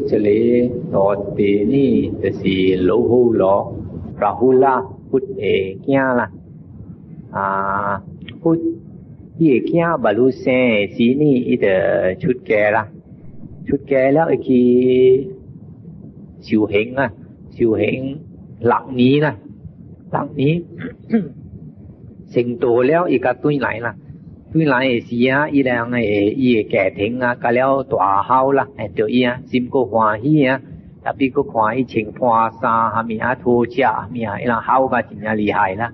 這個徒弟呢，就是羅睺羅 Rahula 佛的囝啦。啊，佛伊的囝捌汝生的時呢，伊就出家啦。出家了，伊去修行啊，修行六年啦，六年成道了，伊才轉來啦。轉來的時啊，伊人的伊的家庭啊，甲了大孝啦，見著伊啊，心閣歡喜啊，特別閣看伊穿破衫，蝦米啊，討食蝦米啊，伊人孝甲真正厲害啦。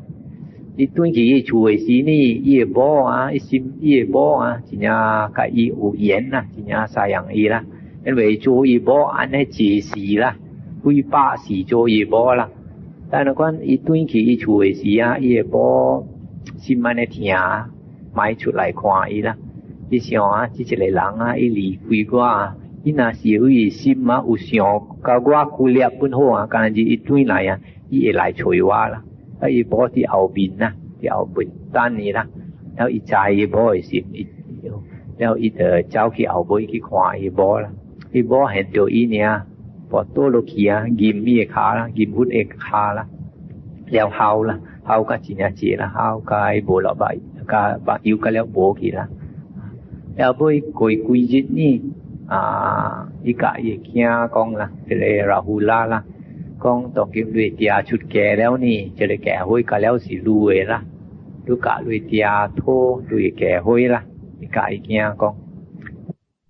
伊轉去伊厝的時呢，伊的某啊，伊心伊的某啊，真正佮伊有緣啦，真正赡養伊啦。因為做伊某按呢濟世啦，幾百世做伊某啦。但係講伊轉去伊厝的時啊，伊的某心按呢疼。莫出來看伊啦，伊想啊，這一個人啊，伊離開我啊，伊若是有伊心啊，有想佮我顧念本好啊，敢若是伊轉來啊，伊會來揣我啦。啊，伊某佇後面啦，佇後面等伊啦。了伊知伊某的心，伊了伊就走去後尾去看伊某啦。伊某見著伊爾，跋倒落去啊，認伊的跤啦，認佛的跤啦，了哭啦，哭甲真正濟啦，哭甲伊無落目。共目油甲了無去啦，了尾過幾日呢，啊，伊共伊的囝講啦，這個 Rahula 啦，講當今你爹出家了呢，這個家伙甲了是你的啦，你共你爹討你的家伙啦，伊共伊囝講，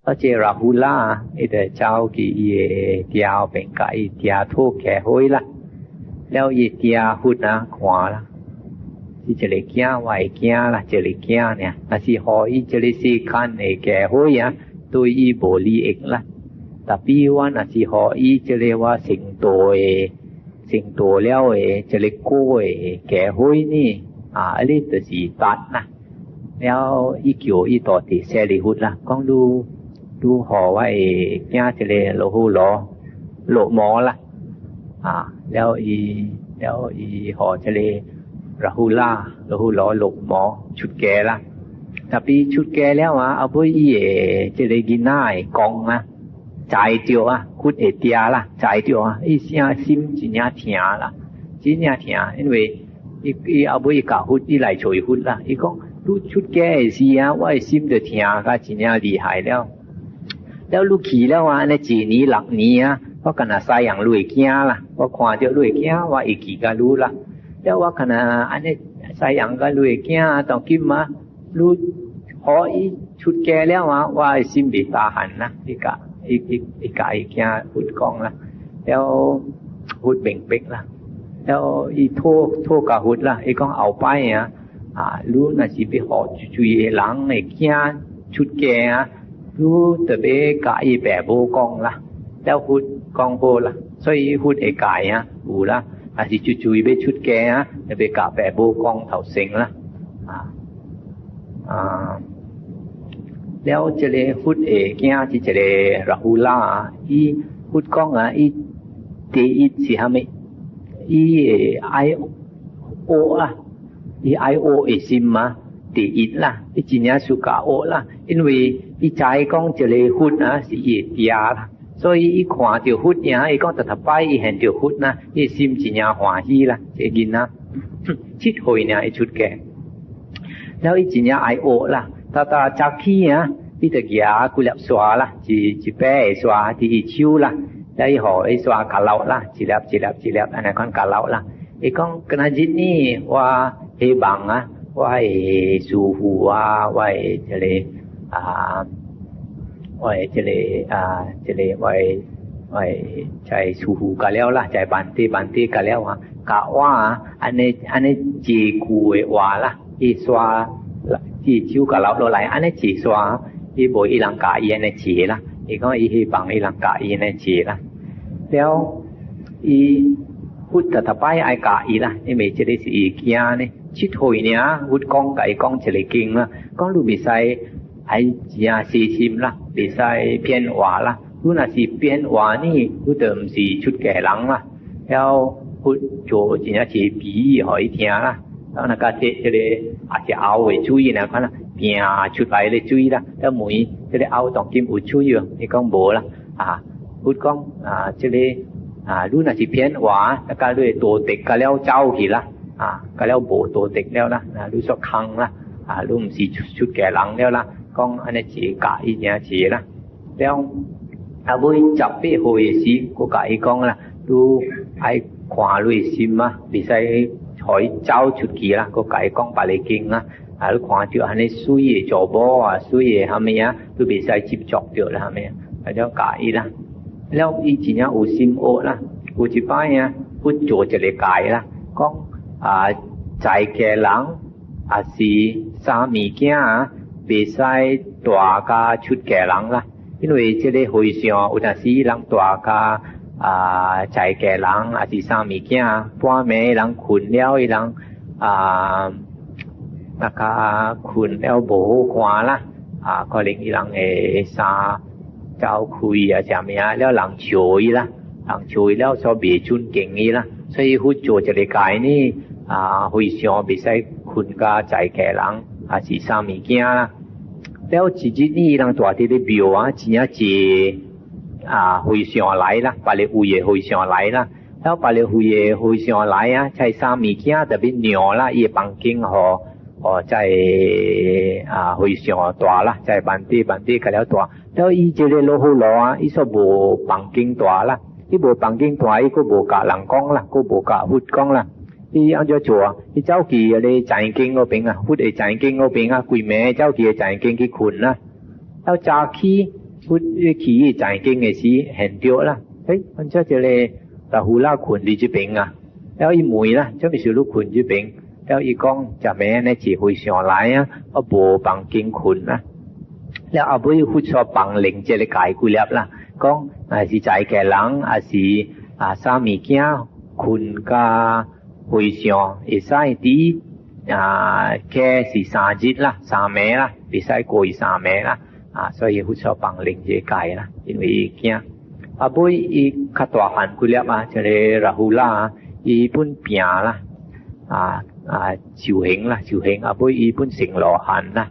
啊，這個 Rahula 伊就走去伊的爹後邊，共伊爹討家伙啦，了伊爹佛啊看啦。是一個囝，我的囝啦，一個囝爾。若是予伊這個世間的家伙啊，對伊無利益啦。Tapi 我若是予伊這個我成道的、成道了的這個果的家伙呢，啊，呢就是值啦。了，伊叫伊徒弟舍利弗啦，講你你予我的囝這個羅睺羅落魔啦，啊，了伊了伊予這個。Rahula，羅睺羅落魔出家啦。Tapi 出家了啊，後尾伊的這個囡仔會講啊，知著啊，佛的爹啦，知著啊，伊聲心真正疼啦，真正疼，因為伊伊後尾伊共佛，伊來揣佛啦，伊講你出家的時啊，我的心就疼甲真正厲害了。了你去了啊，按呢一年六年啊，我敢若赡養你的囝啦，我看著你的囝，我會記甲你啦。了我敢若按呢赡養甲你的囝，當今啊，你予伊出家了啊，我的心袂擔寒啦，伊共伊伊伊共伊囝佛講啦，了佛明白啦，了伊討討共佛啦，伊講後擺啊，啊，你若是欲予一個人的囝出家啊，你著欲共伊爸母講啦，了佛講好啦，所以佛的戒啊有啦。若是就注意欲出家啊，著欲共爸母講頭先啦，啊啊，了這個佛的囝是一個 Rahula，伊佛講啊，伊第一是蝦米？伊會愛學啊，伊愛學的心啊，第一啦，伊真正 suka 學啦，因為伊知講這個佛啊是伊的爹啦。所以伊看著佛爾，伊講逐逐擺伊見著佛啦，伊心真正歡喜啦。這個囡仔7歲爾伊出家，了伊真正愛學啦。逐逐早起啊，伊就舉幾粒沙啦，一一白的沙佇伊手啦，了伊予彼沙共落啦，一粒一粒一粒按呢款共落啦。伊講今仔日呢，我希望啊，我的師父啊，我的這個啊。我的這個啊，這個我的我的在師父共了啦，在 Bhante Bhante 共了啊，教我啊，按呢按呢一句的話啦，伊沙伊手共落落來，按呢一沙，伊無伊人教伊按呢坐啦，伊講伊希望伊人教伊按呢坐啦，了伊佛逐逐擺愛教伊啦，因為這個是伊囝呢，7歲爾，佛講共伊講一個經啦，講你袂使愛真正細心啦，袂使騙話啦。你若是騙話呢，你就毋是出家人啦。了佛做真正一個比喻予伊聽啦。啊，若共這這個啊是喉的水若款啦，拚出來的水啦。了問這個喉當今有水無？伊講無啦。啊，佛講啊，這个啊，你若是騙我，那個你道德甲了走去啦，啊，甲了無道德了啦，啊，你煞空啦，啊，你毋是出家人了啦，講按呢一教伊爾濟啦，了後尾18歲的時，閣共伊講啦，你愛看你的心啊，袂使予伊走出去啦，閣共伊講別个經啦，啊，你看著按呢媠的查某啊，媠的啥物啊，你袂使執著著啦，啥物啊，啊了教伊啦。了伊真正有心學啦，有一擺啊，佛做一个戒啦，講啊，在家人抑是沙彌囝啊，袂使蹛佮出家人啦，因為這个和尚有當時人蹛佮啊在家人抑是沙彌囝，半暝人睏了，伊人啊那個睏了無好看啦，啊可能伊人會衫走開啊，啥物啊，了人笑伊啦，人笑伊了所袂尊敬伊啦，所以佛做一个戒呢，啊，和尚袂使睏佮在家人，抑是沙彌囝啦。了一日呢，人蹛佇咧廟啊，真正濟啊和尚來啦，別个位的和尚來啦，了別个位的和尚來啊，這沙彌囝特別讓啦，伊的房間予哦，在啊和尚蹛啦，在鏨帝鏨帝共了蹛，了伊這个羅睺羅啊，伊煞無房間蹛啦，伊無房間蹛，伊閣無共人講啦，閣無共佛講啦。伊按怎做啊？伊走去彼个禪間嗰邊啊，佛的禪間嗰邊啊，規暝走去个禪間去睏啦。了早起佛去伊禪間的時，現著啦。欸，按怎這个羅睺羅睏佇這邊啊？了伊問啦，做麼事你睏這邊？了伊講，昨暝呢一和尚來啊，我無房間睏啦。了後尾佛煞放另一个戒幾粒啦，講若是在家人，抑是啊沙彌囝睏佮和尚會使佇啊，加是3日啦，3暝啦，袂使過於三暝啦，啊，所以佛煞放另一个戒啦，因為伊驚。後尾伊較大漢幾粒啊，這个羅睺羅啊，伊本拚啦，啊啊修行啦，修行後尾伊本成羅漢啦。